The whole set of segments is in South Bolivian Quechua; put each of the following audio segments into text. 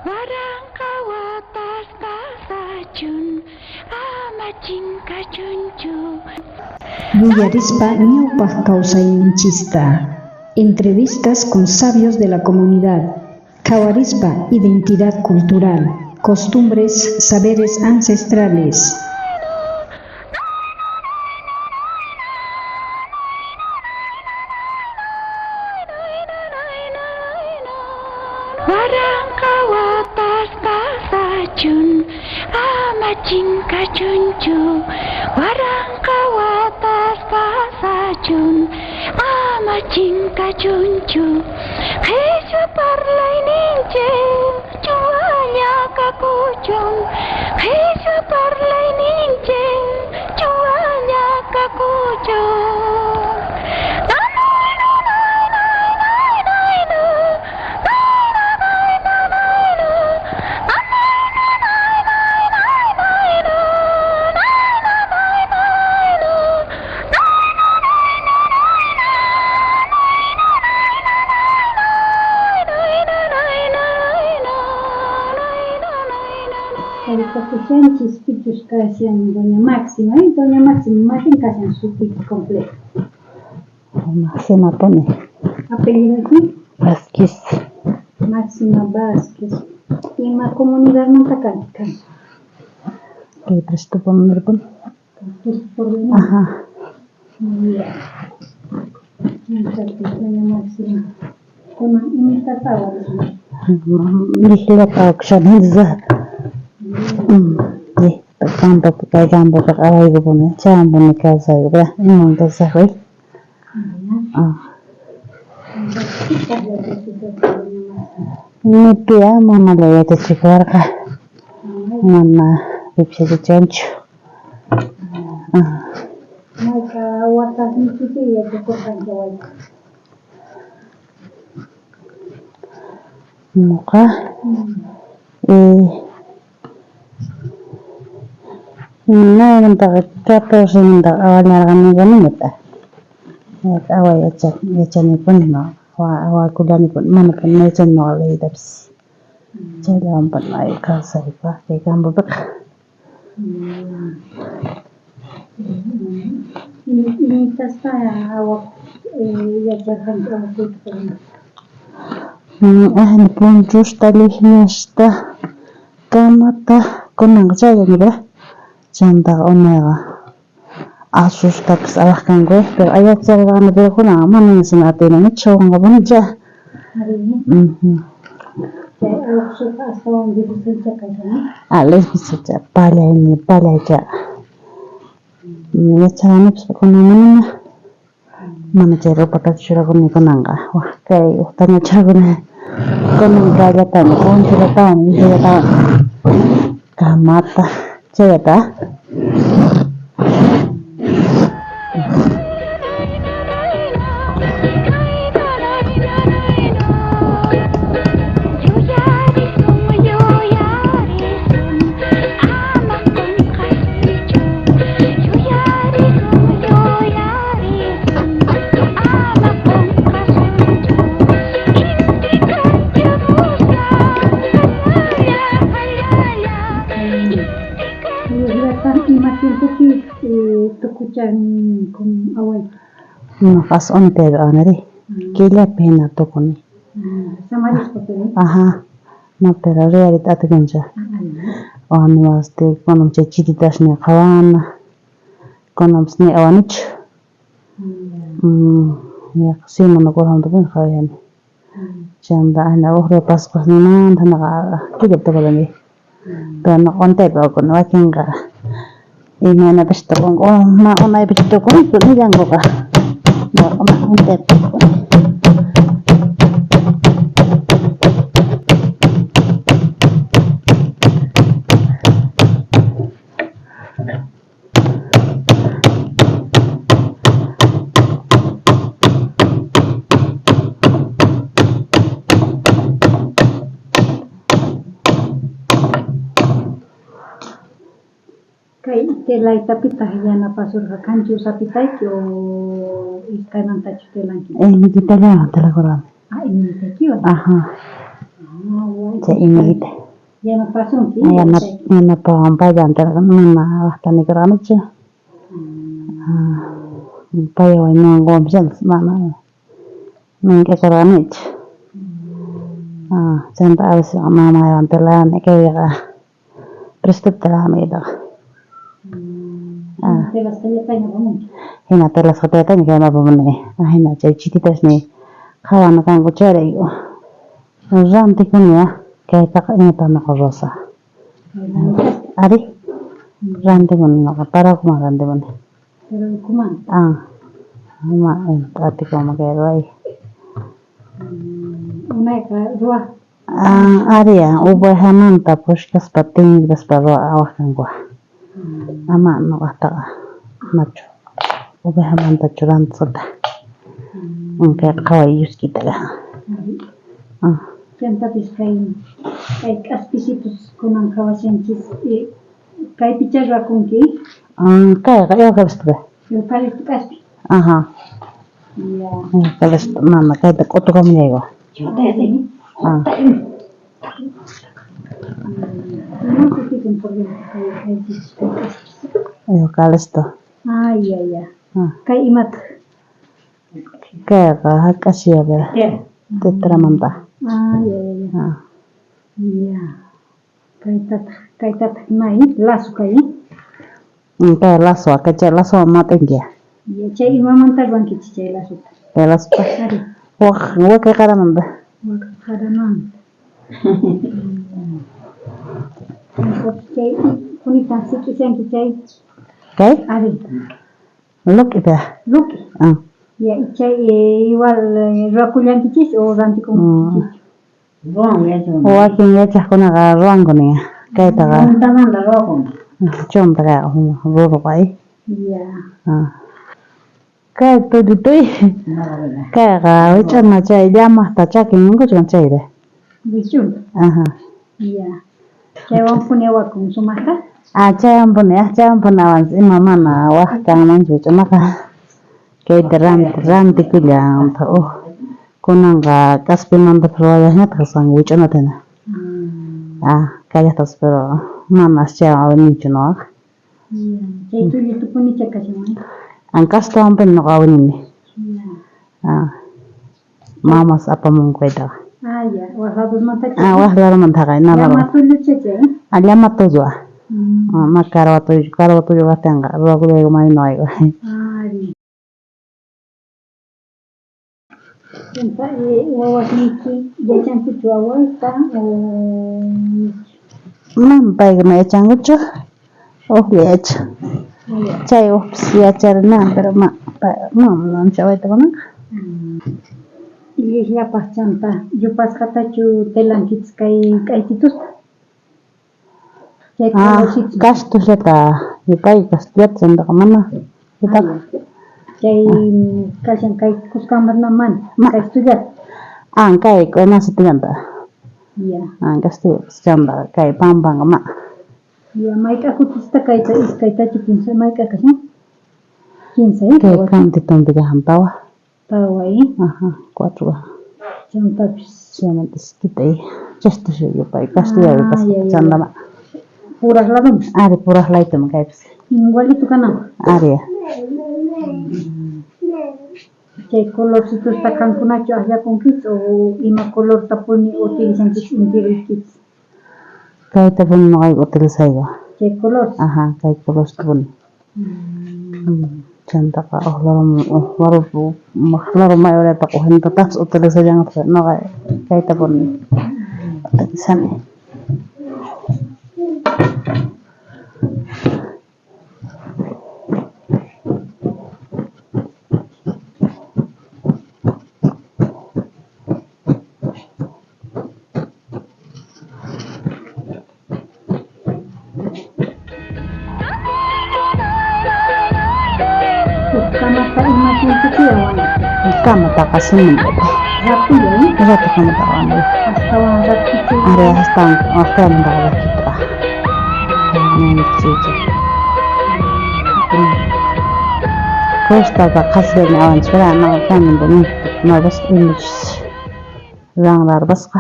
Waranqa watas pasachun, ama chinkachunchu. Yuyarispa ñawpaj kawsayninchista. Entrevistas con sabios de la comunidad. Qhawarispa identidad cultural, costumbres, saberes ancestrales. Waranqa watas pasachun, ama chinkachunchu. Waranqa watas pasachun, ama chinkachunchu. Qheshwa parlayninchej chuwalla kakuchun. Qheshwa parlayninchej chuwalla kakuchun. Taripapushanchis pichus kashan doña Máxima, ¿eh? Doña Máxima, mayqen kashan sutiyki completo? Máxima puni. Apellidoyki? Vázquez. Máxima Vázquez. Ima comunidadmanta kanki kan? Kay Cristo Porvenir. Cristo Porvenir. Ajá. Ya. Doña Máxima. Kunan imitata awarisqa? Llijllata awakushani. Campopi kay campopiqa awaykupuni, chaywanpuni kawsayku, ¿verdad? Imawan kawsajkuy. Ni pi mamalla yachachikuwarqa, mana pipis yachachiwanchu. Mayka watasniykipi yachakurqanki awayta? Ñuqa naymantaqa catorcemantaqa awallarqanipuniña away yachanipuni awakullanipuni manapuni yachani ñuqa leeytapis chayllawanpuni kawsayku kay campopiqa. Imitasta yacharqanki awakuyta? Punchusta, llijllasta, camata, kunanqa chayllaña, ¿verdad? Chantaqa unayqa asustapis awaj kanku, pero yacharqani, pero kunanqa manaña atinichu unqapunicha. Ah, licencia pallayni pallaycha yacharqanipis kunan manaña, mana chay ropatachu churakuni kunanqa, waj kay ujtaña churakuni, kunan kayllatami punchullatawan llijllatawan camata chayllata. Yuyarisun, yuyarisun, ama qonqasunchu. Yuyarisun, yuyarisun, ama qonqasunchu. Inti kanchamusqa, jallalla, jallalla. Inti Ima tiempopi tukuchan awayta? Ñuqa aswan awani killapi jina tukuni. Samarispa pero? Ajá. No, pero riyariyta atikuncha. Awani kunan chay chititasña qhawana, kunanpis ni awanichu. Yaqa semana kurajmantapuni qhawayani. Chanta ajina uj día pascuasninmanta jinaqa killapi tukurani. Pero ñuqa untaypi awakuni wakinqa imaynatachu tukunku ma unaypichu tukunku nillankuqa. Ñuqa ma untaypi tukuni. Kay telaytapitaq yanapasurqa kanchu sapitayki o iskaymantachu telanki? Iñikitallawan telakurqani. Ah, iñikaykiwan. Ajá. Ah, Chay imillita. Yanapasunki Yanapawan payllanta mana wajta nikurqanichu. Paywan ñanwanpas mana mink'akurqanichu. Chanta a veces mamaywan telani kayqa prestata telani kaytaqa. Hina telasqa telataña kayman apamuni. Ajina chay chititasniy qhawana kanku chayrayku rantikuni kaytaqa imata noqa ruwasaq. Ari, rantikuni noqa Taragoman rantikuni. Ma atikunman kay ruway. Ari, ovejamanta puskaspa tinkraspa awaj kanku. Ama noqajtaqa machu ovejamantachu rantisqata. Kay qhaway llusk'ita. Chantapis kay kay k'aspisitus kunan qhawashanchis, kaypichá ruwakunki? Kayqa eucalipto. Eucalipto k'aspi. Ajá. Eucalipto, mama kayta k'utukamullayku. Eucalipto. Ah, ya, ya. Kay imataq? Kayqa hak'ashiya tetramanta. Ah, ya, ya, ya. Ya. Kaytataq, kaytataq may lazo kay. Kay lazo, chay lazowan mat'inki. Ya, chay imamanta ruwankichis chay lazota? Kay lazota. Ari. Waq waka qaramanta. Waka qaramanta. Chay kunitan sik'ishanki chay. Kay? Ari. Luq'ipi. Luq'i. Ya, chay igual ruwakullankichis o rantikunkichis? Wakin yachaqkunaqa ruwanku nin kaytaqa. Chunta kayqa ruruqa. Ya. Kay tullituy kayqa wich'ana chay llamaqta chakin unquchkan chayta. Wich'una. Ajá. Ya. Chaywanpuni awakun sumaqta? Ah, chaywanpuni, chaywanpuni awanchis ima mana waj kanmanchu wich'unaqa. Kayta rantikullantaq uj kunanqa k'aspimantapas ruwallaqñataq kasqanku wich'unata hina. Ah, kallaqtas pero manas chaywan awinichu noqaqa. Ya, chay tullitupunicha kashan. An k'aspiwanpuni noqa awinini. Ya. Ah, mamas apamunku kaytaqa. Ah, ya, waj ladosmantachu? Ah, waj ladomanta haqay, Llama tullucha chay? Ah, llama tullu. Ma carwa tullu, carwa tullu kaqtinqa ruwakullayku mana noqayku. Ari. Chanta wawasniyki yachankuchu awayta o nichu? Mana paykuna yachankuchu, ujlla yachan. Chay ujpis yacharina, pero ma ma munanchu awayta kunanqa. Illisllapaq chanta yupasqatachu telankichis kay k'aytitusta? Chay colorcitos. Kastullata yupay, kastullata chantaqa mana yupaq. Chay kashan kay kuskanman mana, kastullata. Ah, kay k'uynasitillanta. Ya. Ah, kastulla chanta kay pampanqa ma. Ya, mayk'a kutista kayta iskaytachu kinsa mayk'a kashan? Kinsa, Kay kantitumpi kajan tawa. Tawa, Ajá, 4 kajan. Chantapis. Chaymanta iskita chastulla yupay, kastulla yupasqa chanta ma. Puraj ladoman. Ari, puraj laytuman kaypis. Igualito kananpaq. Ari. Chay colorcitosta qankunachu akllakunkichis o ima colortapuni utilizankichis intiroykichis? Kaytapuni noqayku utilizayku. Chay color. Ajá, kay colortapuni. Chantaqa uj lado mayoretaqa ujintataqpis utilizallanqataq noqa kaytapuni utilizani. Kamata imakunkichis awanki? Kamataqa simintapi. Ratulla, Rato kamataqa awani. Astawan ratuchu. Ari, astawan waqtamantaqa ratutaqa. Chicha. Costalta qhasillami awanchis, pero noqa kanman nuevas imuchis ranrarpasqa.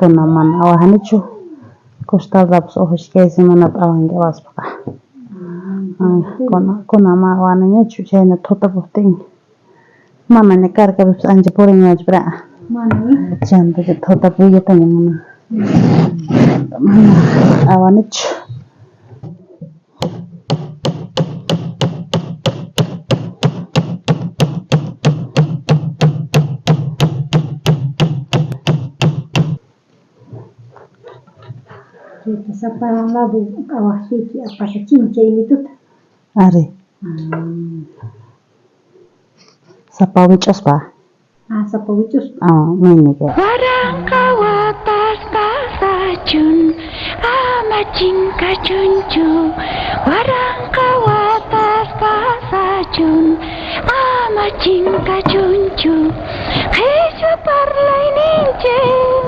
Kunan mana awajanichu. Costaltapis uj iskay semanata awanki awaspaqa. Kunan mana awaniñachu chhayna thutapojtin manaña cargapipis ancha purinñachu pra. Chanta chay thutapuyllataña mana mana awanichu. Chayta sapa lado awajtiyki pasachin chay mituta. Ari. Sapa wich'uspa. Ah, sapa wich'uspa. Ah, nini kay. Waranqa watas pasachun, ama chinkachunchu. Waranqa watas pasachun, ama chinkachunchu. Qheshwa parlayninchej.